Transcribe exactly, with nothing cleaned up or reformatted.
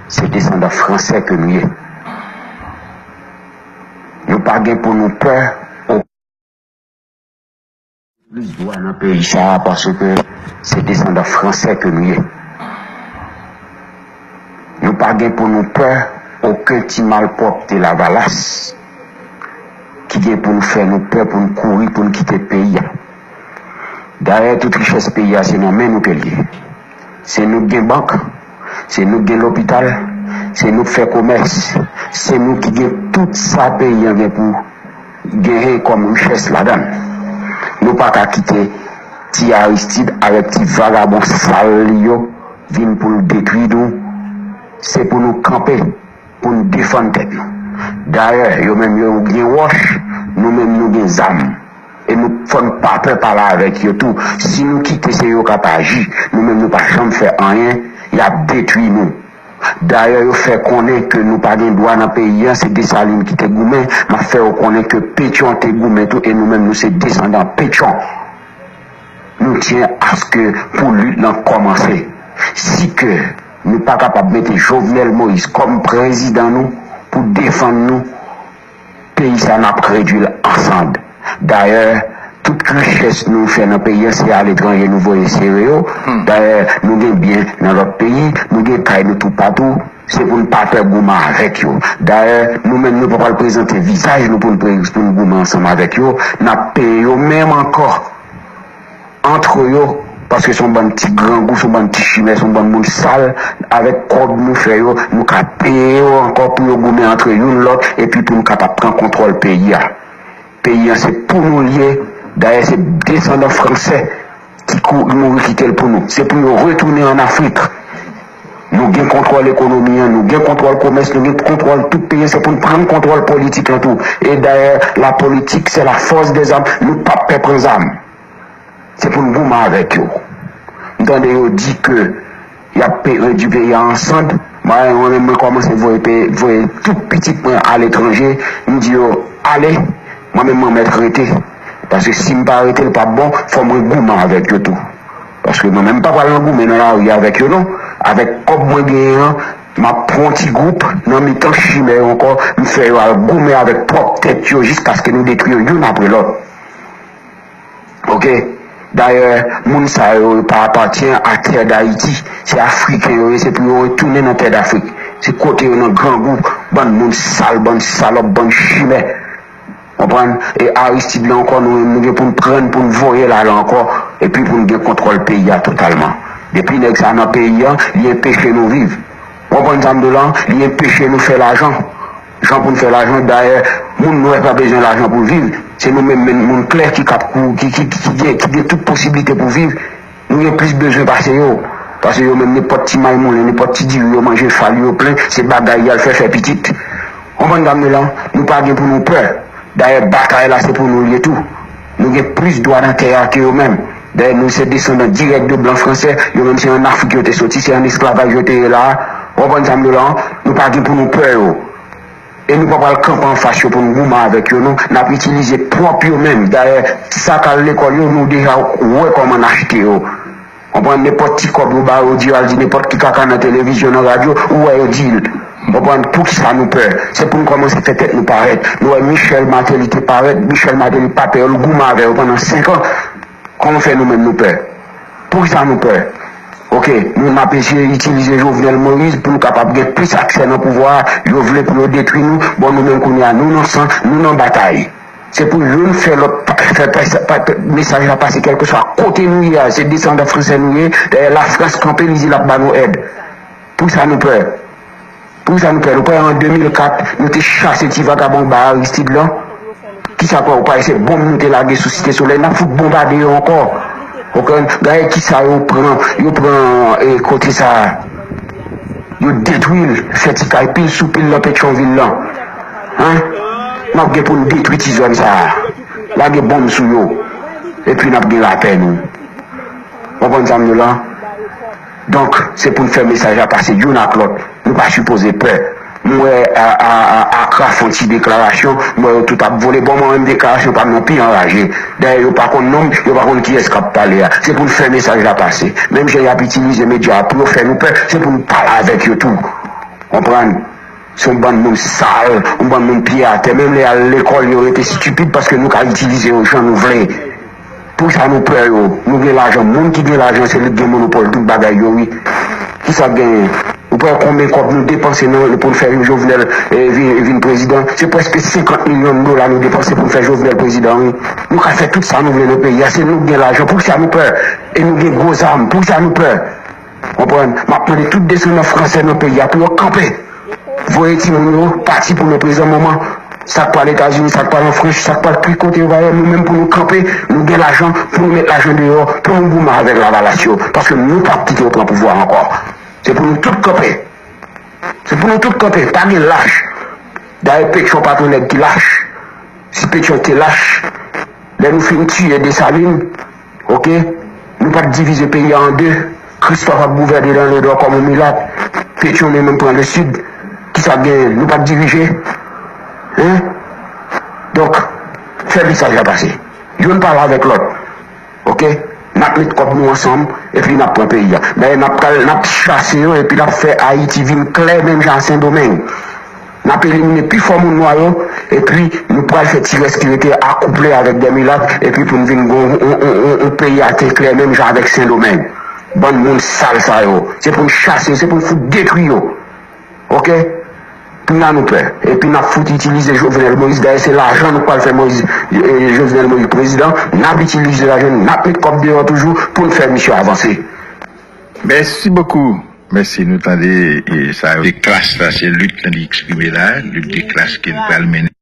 Se desandan fransè ke nou ye. Nou pa gen pou nou pè plis dwa nan peyi sa a paske se desandan fransè ke nou ye. Nou pa gen pou nou pè okenn ti malpwòpte Lavalas ki gen pou nou fè nou pè pou nou kouri pou nou kite peyi a. Dayè, tout richès peyi a se nan men nou ke l ye. Se nou k gen bank, se nou k gen lopital, se nou k fè komès, se nou ki gen tout sa peyi an gen pou genyen kòm richès ladan l. Nou pa ka kite ti Aristide avèk ti vagabon sal li yo vin pou l detwi nou. Se pou nou kanpe, pou n defann tèt nou. Dayè, yo menm yo gen wòch, nou menm nou gen zam. E nou fò n pa pè pale avèk yo tou. Si nou kite se yo k ap aji, nou menm nou pa janm fè anyen, y ap detwi nou. Dayè, yo fè konnen ke nou pa gen dwa nan peyi an, se Desalin ki te goumen, m ap fè yo konnen ke Petyon te goumen tou, e nou menm nou se desandan Petyon. Nou tyen aske pou lit lan kòmanse. Si ke nou pa kapab mete Jovenel Moïse kòm prezidan nou pou defann nou, peyi sa n ap redwi l an sand. Dayè, tout richès nou fè nan peyi an se aletranje nou voye sere yo. Dayè, nou gen byen nan lòt peyi, nou gen kay nou toupatou. Se pou n pa pè goumen avèk yo. Dayè, nou menm nou pa pral prezante vizaj nou pou n pre- pou n goumen ansanm avèk yo. N ap peye yo menm ankò. Antre yo, paske se yon bann ti grangou, se yon bann ti chimè, se yon bann moun sal, avèk kòb nou fè yo, nou ka peye yo ankò pou yo goumen antre youn lòt, epi pou nou kapab pran kontwòl peyi a. Peyi an se pou nou l ye, dayè se desandan fransè ki kou- mouri kite l pou nou. Se pou yo retounen ann Afrik. Nou gen kontwòl ekonomi an, nou gen kontwòl komès, nou gen kontwòl tout peyi an, se pou n pran kontwòl politik lan tou. E dayè, la politik, c'est la force des armes, nou p ap pè pran zam. Se pou n goumen avèk yo. M tande yo di ke y ap pe- redwi peyi a an sand. Mwen menm, mwen kòmanse voye pe- voye tout pitit mwen aletranje. M di yo, ale, mwen menm mwen mèt rete. Paske si m pa rete, l p ap bon, fò mwen goumen avèk yo tou. Paske mwen menm m pa pral nan goumen nan lari avèk yo non. Avèk kòb mwen genyen an, m ap pran yon ti gwoup nan mitan chimè yo ankò, m fè yo al goumen avèk pwòp tèt yo jiskaske nou detwi yo youn apre lòt. Oke? Dayè, moun sa yo, yo pa apatyen a tè Dayiti. Se Afriken yo ye, se pou yo retounen nan tè Dafrik. Se kote yo nan grangou, bann moun sal, bann salòp, bann chimè. Konprann? E Aristide la ankò, nou menm, nou gen pou n pran l, pou n voye l ale ankò, epi pou n gen kontwòl peyi a totalman. Depi nèg sa nan peyi a, li enpeche nou viv. Ou konprann sa m di w la? Li enpeche nou fè lajan. Jan pou n fè lajan, dayè, moun nwè pa bezwen lajan pou l viv. Se nou menm, menm moun klè ki kab kou- ki, ki, ki, ki gen, ki gen tout posiblite pou viv. Nou gen plis bezwen pase yo. Pase yo menm, nenpòt ti may moulen, nenpòt ti diri yo manje, fal yo plen, se bagay y al fè, fè pitit. Konprann sa m di w la? Nou pa gen pou nou pè. Dayè, batay la se pou nou l ye tou. Nou gen plis dwa nan tè a ke yo menm. Dayè, nou se desandan dirèk de blan fransè. Yo menm se ann Afrik yo te soti, se ann esklavaj yo te ye la a. Ou konprann sa m di w la? Nou pa gen pou nou pè yo. E nou pa pral kanpe anfas yo pou n goumen avèk yo non. N ap itilize pwòp yo menm. Dayè, sa k al lekòl yo, nou deja wè kòman n achte yo. Konprann, nenpòt ti kòb yo ba yo, di yo al di nenpòt ki kaka nan televizyon, nan radyo, ou wè yo di l. Konprann, poukisa nou pè? Se pou n kòmanse fè tèt nou parèt. Nou wè Michel Martelly te parèt, Michel Martelly pa pè yo, l goumen avè yo pandan senk an. Kòman fè nou menm nou pè? Poukisa nou pè? Oke, nou n ap eseye itilize Jovenel Moïse pou nou kapab gen plis aksè nan pouvwa a. Yo vle pou yo detwi nou. Bon, nou menm kounye a, nou nan san, nou nan batay. Se pou youn fè lòt pa- fè pa- pa- mesaj la pase kèlkeswa kote nou ye a. Se desandan fransè nou ye. Dayè, Lafrans kanpe, li di l ap ba nou èd. Poukisa nou pè? Poukisa nou pè? Nou kwè an de mil kat, nou te chase ti vagabon ba Aristide lan? Kisa kwè ou pa se bonm nou te lage sou Site Solèy? N ap fout bonbade yo ankò. Ou konprann? Gade kisa yo pran, yo pran e, kote sa a. Yo detwi l, fè ti kay pil sou pil nan Petyonvil lan. Hein? N ap gen pou n detwi ti zòn sa a. Lage bonm sou yo. Epi n ap gen lapè nou. Konprann sa m di w la? Donk, se pou n fè mesaj la pase youn ak lòt. Nou pa sipoze pè. M wè a, a, a, Akra fè yon ti deklarasyon, m wè yo tout ap vole. Bon, mwen menm deklarasyon pa m nan pi anraje. Dayè, yo pa konn non m, yo pa konn kiyès k ap pale a. Se pou n fè mesaj la pase. Menm jan y ap itilize medya a pou yo fè nou pè, se pou n pale avèk yo tou. Konprann? Se yon bann moun sal, yon bann moun pye atè. Menm lè y al lekòl, yo rete estipid paske nou ka itilize yo jan nou vle. Poukisa nou pè yo? Nou gen lajan. Moun ki gen lajan, se li ki gen monopòl tout bagay yo, wi. Kisa k genyen? Ou pè konbyen kòb nou depanse nan, pou n fè Jovenel eh, vin, vin prezidan? Se prèske senkant milyon dola nou depanse pou n fè Jovenel prezidan, wi. Nou ka fè tout sa nou vle nan peyi a. Se nou ki gen lajan. Poukisa nou pè? E nou gen gwo zam. Poukisa nou pè? Konprann? M ap mande tout desandan fransè nan peyi a pou yo kanpe. Voye timoun yo pati pou le prezan moman. Sa k pral Etazini, sa k pral an Frans, sa k pral ki kote yo va ye, nou menm pou nou kanpe, nou gen lajan, pou nou met lajan deyò, pou nou goumen avèk lavalas yo. Paske nou p ap kite yo pran pouvwa ankò. Se pou nou tout kanpe. Se pou nou tout kanpe, pa gen lach. Dayè, Petyon pa t yon nèg ki lach. Si Petyon te lach, lè nou fin tiye Desalin, oke, nou pa t divize peyi a an de. Kristòf ap gouvène nan Ledò kòm yon milat. Petyon li menm pran Lesid. Kisa k genyen? Nou pa t dirije. Hein? Donk, fè mesaj la pase. Youn pale avèk lòt. Oke? N ap met kòb nou ansanm, epi n ap pran peyi a. Dayè, n ap pral, n ap chase yo, epi n ap fè Ayiti vin klè menm jan a Sendomeng. N ap elimine pi fò moun nwa yo, epi nou pral fè ti rès ki rete akouple avèk de milat, epi pou n vin gon yon, yon, yon, yon peyi atè klè menm jan avèk Sendomeng. Bann moun sal sa yo. Se pou n chase yo, se pou n fout detwi yo. Oke? Pou n a nou pè. Epi n ap fout itilize Jovenel Moïse. Dayè, se lajan nou pral fè Moïse, eh, Jovenel Moïse prezidan. N ap itilize lajan, n ap met kòb deyò toujou pou n fè misye avanse. Mèsi bokou. Mèsi, nou tande e, sa yo. Se klas la, se lit lan li eksprime la, lit de klas ke l pral mennen.